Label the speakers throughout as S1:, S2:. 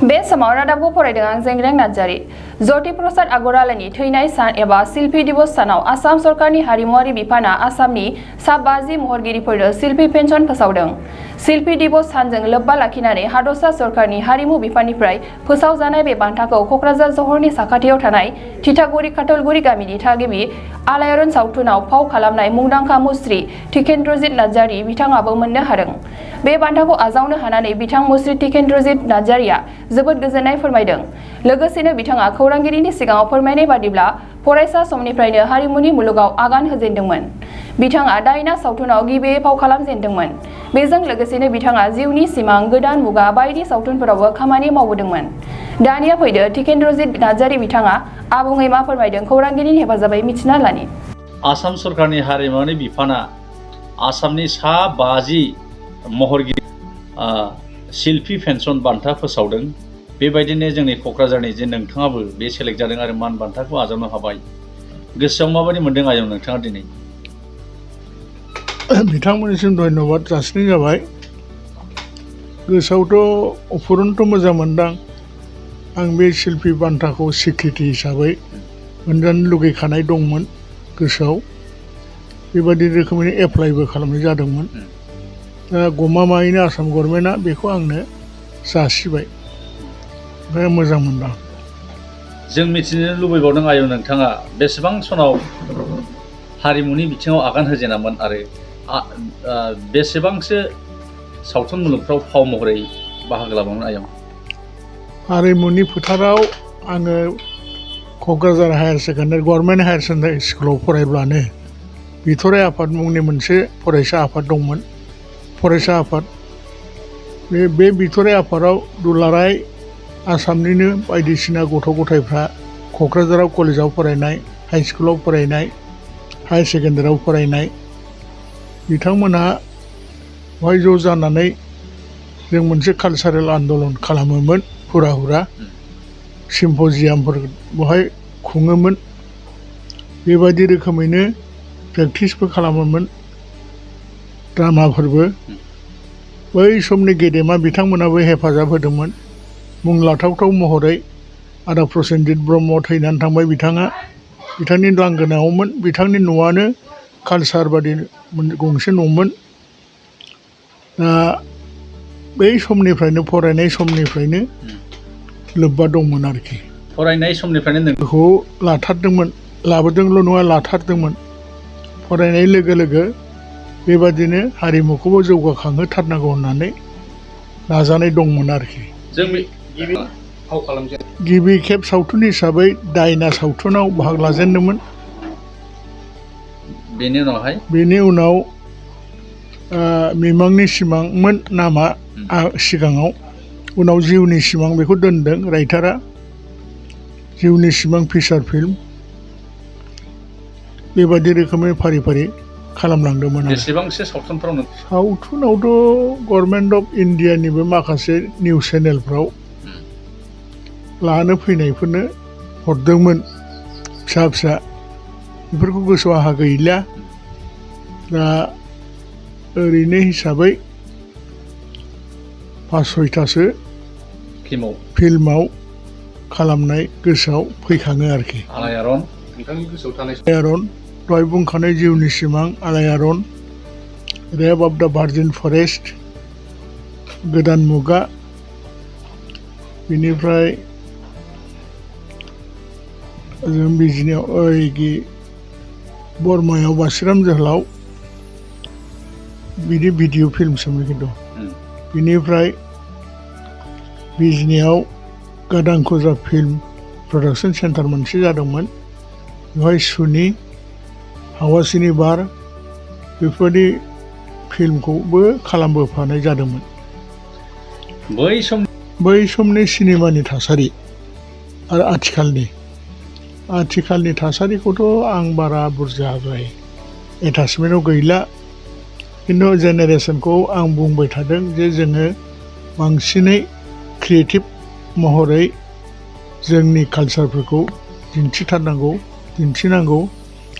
S1: बे समाव रादाबखौ फरायदों आं जेंग्रें नार्जारी। ज्योति प्रसाद आगरवालानि थैनाय सान एबा शिल्पी दिवस सानाव आसाम सरकारनि हारिमुआरि बिफाना आसामनि सा 50 महरगिरिफोरनो शिल्पी पेन्सन फोसावदों। शिल्पी दिवस सानजों लोब्बा लाखिनानै हादरसा सरकारनि हारिमु बिफाननिफ्राय फोसावजानाय बे बान्थाखौ क'क्राझार जहरनि साखाथियाव थानाय थिथागुरि काटलगुरि गामिनि थागिबि आलायारन सावथुनाव फाव खालामनाय मुंदांखा मुस्रि टिकेन्द्रजित नार्जारी बिथाङाबो मोननो हादों। बे बान्थाखौ आजावनो हानानै बिथां मुस्रि टिकेन्द्रजित नार्जारीया जोबोद गोजोननाय फोरमायदों। लोगोसेनो बिथाङा खौरांगिरिनि सिगाङाव फोरमायनाय बादिब्ला फरायसा समनिफ्रायनो हारिमुनि मुलुगाव आगान होजेनदोंमोन। बिथाङा दायना सावथुनाव गिबियै फाव खालामजेनदोंमोन। बेजों लोगोसेनो बिथाङा जिउनि सिमां, गोदान मुगा बायदि सावथुनफोरावबो खामानि मावबोदोंमोन। दानिया फैदो टिकेन्द्रजित नार्जारी बिथाङा आबुङै मा फोरमायदों खौरांगिरिनि हेफाजाबै मिथिना लानि।
S2: आसाम सरकारनि हारिमुआरि बिफाना आसामनि सा 50 महरगिरि शिल्पी पेन्सन बान्था फोसावदों। बेबायदिनो जोंनि क'क्राझारनि जे नोंथाङाबो बे सेलेक्ट जादों आरो मान बान्थाखौ आजावनो हाबाय। गोसोआव माबायदि मोनदों आयं नोंथाङा दिनै?
S3: बिथांमोननिसिम धन्यबाद जासिनाय जाबाय। गोसोआवथ' अफुरन्त मोजां मोनदां। आं बे शिल्पी बान्थाखौ स्वीकृति हिसाबै मोनजानो लुगैखानाय दंमोन गोसोआव। बेबायदि रोखोमैनो एप्लाइबो खालामनाय जादोंमोन। दा गमामायैनो आसाम गभर्नमेन्टआ बेखौ आंनो जासिबाय। ओमफ्राय मोजां मोनदां।
S2: जों मिथिनो लुबैबावदों आयं नोंथाङा बेसेबां सनाव हारिमुनि बिथिङाव आगान होजेनामोन आरो बेसेबांसो सावथुन मुलुगफ्राव फाव महरै बाहागो लाबायमोन आयं?
S3: हारिमुनि फोथाराव आङो Kokrajhar higher secondary government higher secondary स्कुलाव फरायब्लानो बिथराइ आफाद मुंनि मोनसे फरायसा आफाद दंमोन। फरायसा आफाद बे बिथराइ आफादाव दुलाराय आसामनिनो बायदिसिना गथ' गथायफ्रा क'क्राझाराव कलेजाव फरायनाय, हाइ स्कुलाव फरायनाय, हायार सेकेन्डारियाव फरायनाय बिथांमोनहा बेवहाय ज' जानानै जों मोनसे कालचारेल आन्दलन खालामोमोन। हुरा हुरा सिम्प'जियामफोर बेवहाय खुङोमोन। बेबायदि रोखोमैनो प्रेक्टिसबो खालामोमोन, ड्रामाफोरबो। बै समनि गेदेमा बिथांमोनाबो हेफाजाब होदोंमोन। मुं लाथावथाव महरै आदा प्रसेनजित ब्रह्म थैनानै थांबाय बिथाङा। बिथांनि लांगोनायावमोन। बिथांनि न'आनो कालचार बादि गंसे न'मोन। दा बै समनिफ्रायनो फरायनाय समनिफ्रायनो लोब्बा दंमोन आरोखि।
S2: फरायनाय समनिफ्रायनो
S3: बेखौ लाथारदोंमोन। लाबोदोंल' नङा, लाथारदोंमोन। फरायनाय लोगो लोगो बेबादिनो हारिमुखौबो जौगाखांहोथारनांगौ होननानै नाजानाय दंमोन आरोखि।
S2: जों गिबि फाव खालामजेन
S3: गिबि खेब सावथुन हिसाबै दायना सावथुनाव बाहागो लाजेनदोंमोन। बेनि उनाव मिमांनि सिमांमोन नामा सिगाङाव। उनाव जिउनि सिमां बेखौ दोनदों राइटारा। जिउनि सिमां फिचार फिल्म बेबायदि रोखोमै फारि फारि खालामलांदोंमोन।
S2: बेसेबांसो सावथुनफ्राव?
S3: सावथुनावथ' गभर्नमेन्ट अफ इन्डियानिबो माखासे निउस चेनेलफ्राव लानो फैनायफोरनो हरदोंमोन फिसा फिसा। बेफोरखौ गोसोआव आहा गैला। दा ओरैनो हिसाबै 5-6थासो फिल्माव खालामनाय गोसोआव फैखाङो आरोखि।
S2: आलायारन, नोंथांनि गोसोआव थानाय
S3: आलायारन, दहाय बुंखानाय जिउनि सिमां, आलायारन, रेप अफ द भार्जिन फरेस्ट, गोदान मुगा, बेनिफ्राय जों बिजिनियाव बरमायाव बासिराम जोहोलाव बिदि भिडिअ फिल्मसोमोन खिन्थु। बेनिफ्राय बिजनियाव गादांखुजा फिल्म प्रडाक्सन सेन्टार मोनसे जादोंमोन। बेवहाय सुनि, हावासिनि बार बेफोरबायदि फिल्मखौबो खालामबोफानाय जादोंमोन। बै समनि सिनेमानि थासारि आरो आथिखालनि थासारिखौथ' आं बारा बुरजाद्राय एटाचमेन्टआव गैला। खिन्थु जेनेरेसनखौ आं बुंबाय थादों जे जोङो बांसिनै क्रिएटिभ महरै जोंनि कालचारफोरखौ दिन्थिनांगौ,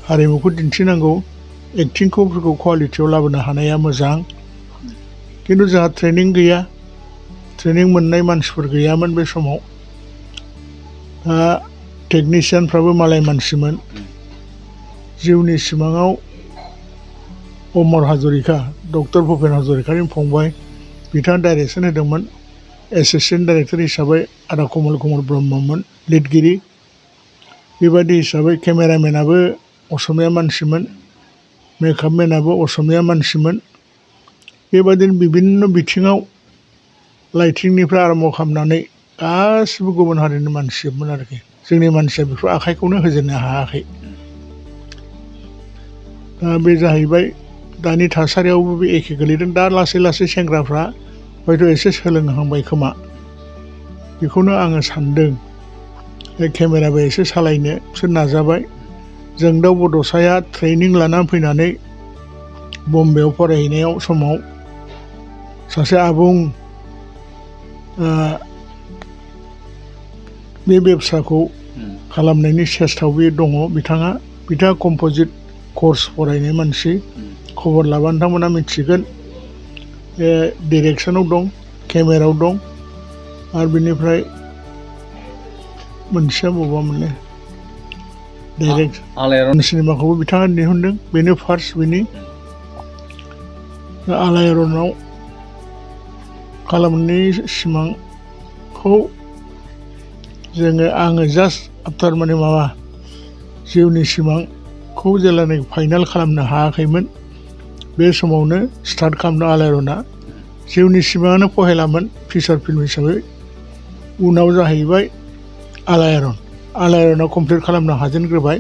S3: हारिमुखौ दिन्थिनांगौ, एक्टिंफोरखौ कुवालिटियाव लाबोनो हानाया मोजां। खिन्थु जोंहा ट्रेनिं गैया। ट्रेनिं मोननाय मानसिफोर गैयामोन बे समाव। टेकनिशियानफ्राबो मालाय मानसिमोन। जिउनि सिमाङाव अमर हाजरिका, डक्टर भुपेन हाजरिकानि फंबाय, बिथाङा डाइरेक्सन होदोंमोन। एसिस्टेन्ट डाइरेक्टर हिसाबै आदा कमल कुमार ब्रह्ममोन लिरगिरि। बेबायदि हिसाबै केमेरामेनाबो असमिया मानसिमोन, मेकआपमेनाबो असमिया मानसिमोन। बेबायदिनो बिभिन्न बिथिङाव लाइटिंनिफ्राय आरम्भ खालामनानै गासिबो गुबुन हारिनि मानसिमोन आरोखि। जोंनि मानसिया बेफोर आखाइखौनो होजेननो हायाखै। दा बे जाहैबाय दानि थासारियावबो बे एखे गोलैदों। दा लासै लासै सेंग्राफ्रा हयथ' एसे सोलोंहांबाय खोमा, बेखौनो आङो सानदों। केमेराबो एसे सालायनो बिसोर नाजाबाय। जोंदाव बड'साया ट्रेनिं लानानै फैनानै बम्बेआव फरायहैनायाव समाव सासे आबुं बे बेबसाखौ खालामनायनि सेस्टाव बे दङ। बिथाङा कम्प'जिट कर्स फरायनाय मानसि। खबर लाबा नोंथांमोना मिथिगोन। डिरेक्सनाव दं, केमेरायाव दं, आरो बिनिफ्राय मोनसेया बबेबा मोनले डाइरेक्ट सिनेमाखौबो बिथाङा दिहुनदों। बेनो फार्स्ट बिनि। आलायारनाव खालामनायनि सिमांखौ आङो जास्ट आफ्टार माने जिउनि सिमांखौ जेब्लानाखि फाइनाल खालामनो हायाखैमोन, बे समावनो स्टार्ट खालामदों आलायारना। जिउनि सिमाङानो पहेलामोन फिचार फिल्म हिसाबै। उनाव जाहैबाय आलायारना कमप्लिट खालामनो हाजेनग्रोबाय।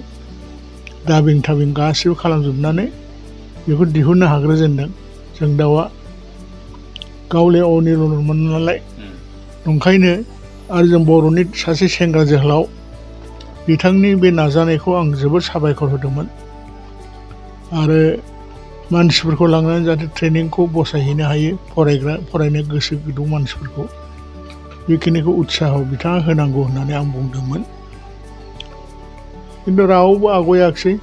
S3: दाबिं थाबिं गासिबो खालामजोबनानै बेखौ दिहुननो हाग्रोजेनदों। जोंदावा गावले अनिलमोन नालाय, ओंखायनो आरो जों बर'नि सासे सेंग्रा जोहोलाव, बिथांनि बे नाजानायखौ आं जोबोद साबायखर होदोंमोन। आरो मानसिफोरखौ लांनानै जाहाथे ट्रेनिंखौ बसायहैनो हायो, फरायनो गोसो गुदुं मानसिफोरखौ, बेखिनिखौ उत्साह बिथाङा होनांगौ होननानै आं बुंदोंमोन। खिन्थु रावबो आवगायाखिसै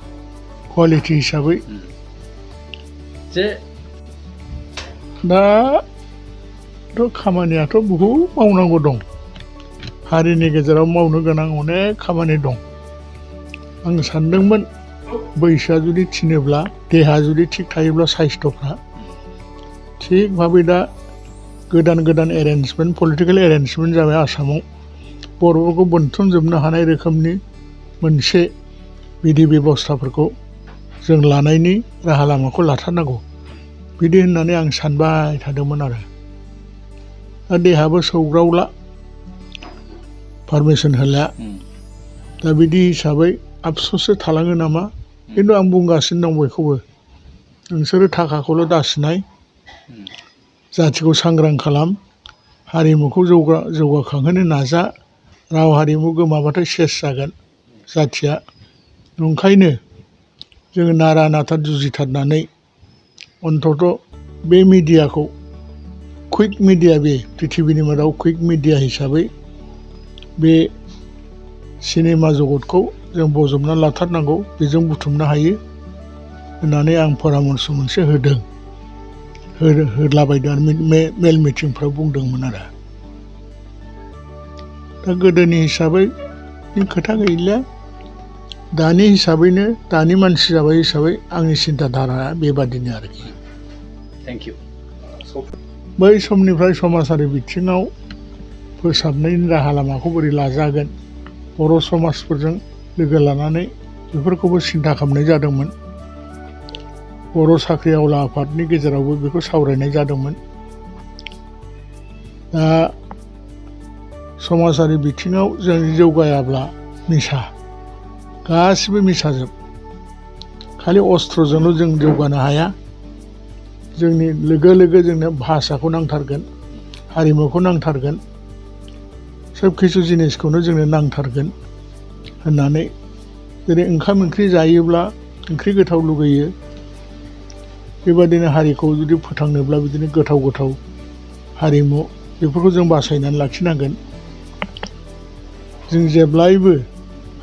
S3: कुवालिटि हिसाबै। दाथ' खामानियाथ' बहुद मावनांगौ दं। हारिनि गेजेराव मावनो गोनां अनेक खामानि दं। आं सानदोंमोन बैसोआ जुदि थिनोब्ला, देहा जुदि थिग थायोब्ला, साइस्थ'फ्रा थिग भाबै दा गोदान एरेन्जमेन्ट, पलिटिकेल एरेन्जमेन्ट जाबाय आसामाव। बर'फोरखौ बोनथुमजोबनो हानाय रोखोमनि मोनसे बिधि बेबस्थाफोरखौ जों लानायनि राहा लामाखौ लाथारनांगौ, बिदि होननानै आं सानबाय थादोंमोन आरो। दा देहाबो सौग्रावला, पारमिसन होला। दा बिदि हिसाबै आफस'ससो थालाङो नामा। खिन्थु आं बुंगासिनो दं बयखौबो, नोंसोरो थाखाखौल' दासिनाय, जाथिखौ सांग्रां खालाम, हारिमुखौ जौगाखांहोनो नाजा। राव हारिमु गोमाबाथाय सेस जागोन जाथिया। ओंखायनो जोङो नारा नाथा जुजिथारनानै अन्तत' बे मिडियाखौ, कुइक मिडिया, बे पृथिबिनि मादाव कुइक मिडिया हिसाबै बे सिनेमा जगतखौ जों बजबना लाथारनांगौ। बेजों बुथुमनो हायो होननानै आं परामर्स मोनसे होलाबायदों आरो मेल मिटिंफ्राव बुंदोंमोन आरो। दा गोदोनि हिसाबै खोथा गैलिया, दानि हिसाबैनो, दानि मानसि जाबाय हिसाबै आंनि सिन्था धाराया बेबादिनो आरोखि।
S2: Thank you.
S3: बै समनिफ्राय समाजारि बिथिङाव फोसाबनायनि राहा लामाखौ बोरै लाजागोन, बर' समाजफोरजों लोगो लानानै बेफोरखौबो सिन्था खालामनाय जादोंमोन। बर' साख्रि आवला आफादनि गेजेरावबो बेखौ सावरायनाय जादोंमोन। दा समाजारि बिथिङाव जों जौगायाब्ला मिसा, गासिबो मिसाजोब। खालि अस्त्रजोंल' जों जौगानो हाया। जोंनि लोगो जोंनो भाषाखौ नांथारगोन, हारिमुखौ नांथारगोन, सोब किसु जिनिसखौनो जोंनो नांथारगोन होननानै। जेरै ओंखाम ओंख्रि जायोब्ला ओंख्रि गोथाव लुगैयो, बेबादिनो हारिखौ जुदि फोथांनोब्ला बिदिनो गोथाव हारिमु बेफोरखौ जों बासायनानै लाखिनांगोन। जों जेब्लायबो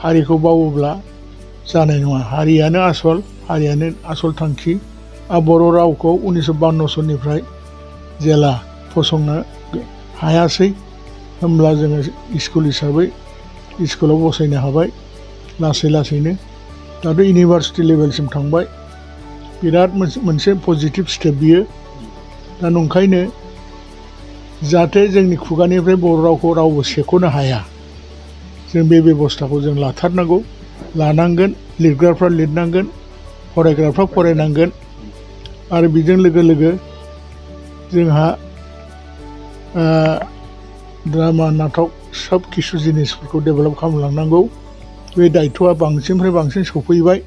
S3: हारिखौ बावोब्ला जानाय नङा। हारियानो आसल थांखि। बर' रावखौ 1952 सननिफ्राय जेला फसंनो हायासै होमब्ला जोङो स्कुल हिसाबै स्कुलाव बसायनो हाबाय लासै लासैनो दाथ' इउनिभार्सिटि लेभेलसिम थांबाय बिराद मोनसे पजिटिभ स्टेप बियो दा नंखायनो जाहाथे जोंनि खुगानिफ्राय बर' रावखौ रावबो सेख'नो हाया जों बे बेबस्थाखौ जों लाथारनांगौ लानांगोन लिरग्राफ्रा लिरनांगोन फरायग्राफ्रा फरायनांगोन आरो बेजों लोगो लोगो जोंहा ड्रामा नाटक सब किसु जिनिसफोरखौ डेभेलप खालामलांनांगौ बे दायथ'आ बांसिननिफ्राय बांसिन सफैबाय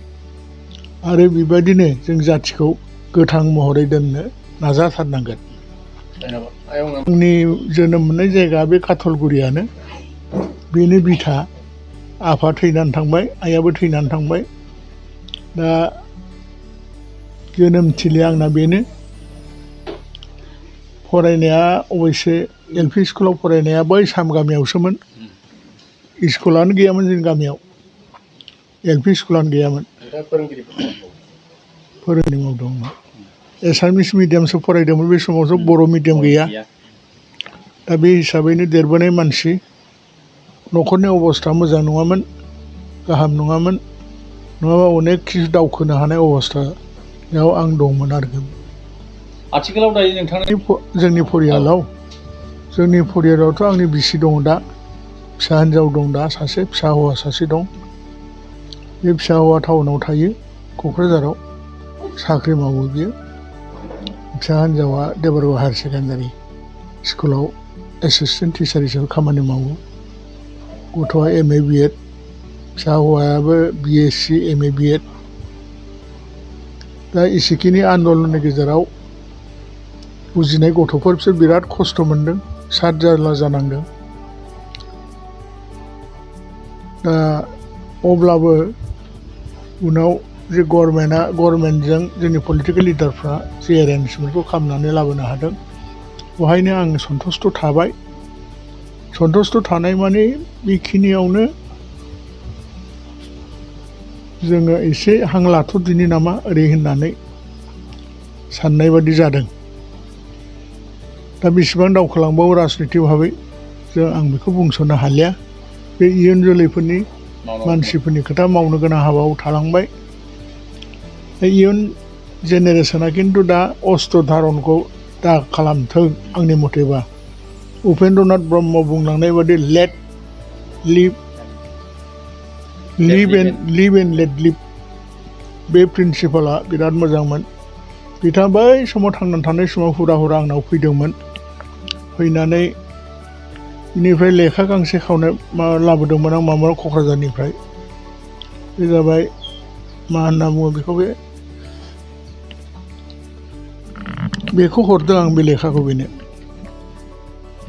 S3: आरो बेबायदिनो जों जाथिखौ गोथां महरै दोननो नाजाथारनांगोन आंनि जोनोम मोननाय जायगा बे काथलगुरियानो बेनो बिथा आफा थैनानै थांबाय आइयाबो थैनानै थांबाय दा जोनोमथिलिया आंना बेनो फरायनाया अबयसे एल पि स्कुलाव फरायनाया बै साम गामियावसोमोन स्कुलानो गैयामोन जोंनि गामियाव एल पि स्कुलानो गैयामोन फोरोंगिरि दंमोन एसामिस मिडियामसो फरायदोंमोन बे समावथ' बर' मिडियाम गैया दा बे हिसाबैनो देरबोनाय मानसि न'खरनि अबस्था मोजां नङामोन गाहाम नङामोन नङाबा अनेक खिसु दावखोनो हानाय अबस्थायाव आं दंमोन आरो
S2: आथिखालाव दायो नोंथांनि
S3: जोंनि फरियालावथ' आंनि बिसि दं दा फिसा हिन्जाव दं दा सासे फिसा हौवा सासे दं बे फिसा हौवा टाउनाव थायो क'क्राझाराव साख्रि मावो बियो फिसा हिन्जावा देबरगाव हायार सेकेन्डारि स्कुलाव एसिस्टेन्ट टिचार हिसाबै खामानि मावो गथ'आ MA BEd फिसा हौवायाबो BSc MA BEd दा एसेखिनि आन्दलननि गेजेराव बुजिनाय गथ'फोर बिसोर बिराद खस्थ' मोन्दों साद जारला जानांदों दा अब्लाबो उनाव जे गभर्नमेन्टजों जोंनि पलिटिकेल लिडारफ्रा जे एरेन्जमेन्टखौ खालामनानै लाबोनो हादों बेवहायनो आं सन्थुष्ट' थाबाय सन्थुष्ट' थानाय माने बेखिनियावनो जोङो एसे हां लाथ'दिनि नामा ओरै होननानै साननाय बादि जादों दा बेसेबां दावखोलांबावो राजनितिक भाबै आं बेखौ बुंस'नो हालिया बे इयुन जोलैफोरनि मानसिफोरनि खोथा मावनो गोनां हाबायाव थालांबाय इयुन जेनेरेसना खिन्थु दा अस्त्र धारनखौ दा खालामथों आंनि मथेबा उपेन्द्रनाथ ब्रह्म बुंलांनाय बादि let live and let live बे प्रिन्सिपाला बिराद मोजांमोन बिथाङा बै समाव थांनानै थानाय समाव हुरा आंनाव फैदोंमोन फैनानै बेनिफ्राय लेखा गांसे खावनाय लाबोदोंमोन आं मामोन क'क्राझारनिफ्राय बे जाबाय मा होनना बुङो बेखौ हरदों आं बे लेखाखौ बेनो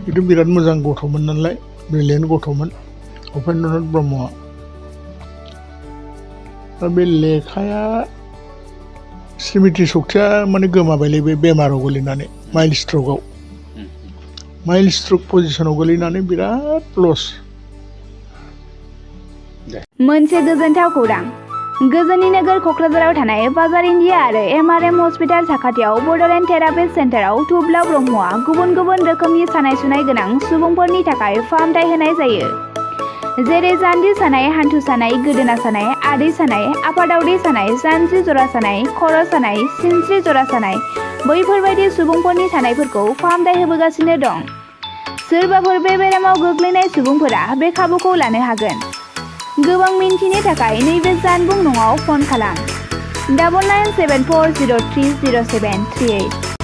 S3: बेथ' बिराद मोजां गथ'मोन नालाय ब्रिलियेन्ट गथ'मोन उपेन्द्रनाथ ब्रह्मआ दा बे लेखाया स्रिमिति सक्तिया माने गोमाबायलै बे बेमाराव गोलैनानै माइल्ड स्ट्रक पजिसनाव गोलैनानै बिराद लस
S4: मोनसे गोजोनथाव खौरां गोजोननि नोगोर क'क्राझाराव थानाय बाजार इन्डिया आरो MRM हस्पिटाल साखाथियाव बड'लेण्ड थेरापि सेन्टाराव थुब्ला ब्रह्मआ गुबुन गुबुन रोखोमनि सानाय सुनाय गोनां सुबुंफोरनि थाखाय फाहामथाय होनाय जायो जेरै जान्जि सानाय हान्थु सानाय गोदोना सानाय आदै सानाय आफादावदै सानाय जानजि जरा सानाय खर' सानाय सिनस्रि जरा सानाय बैफोरबायदि सुबुंफोरनि सानायफोरखौ फाहामथाय होबोगासिनो दं सोरबाफोर बे बेरामाव गोग्लैनाय सुबुंफोरा बे खाबुखौ लानो हागोन गोबां मिन्थिनो थाखाय नैबे जानबुं नङाव फन खालाम 9974030738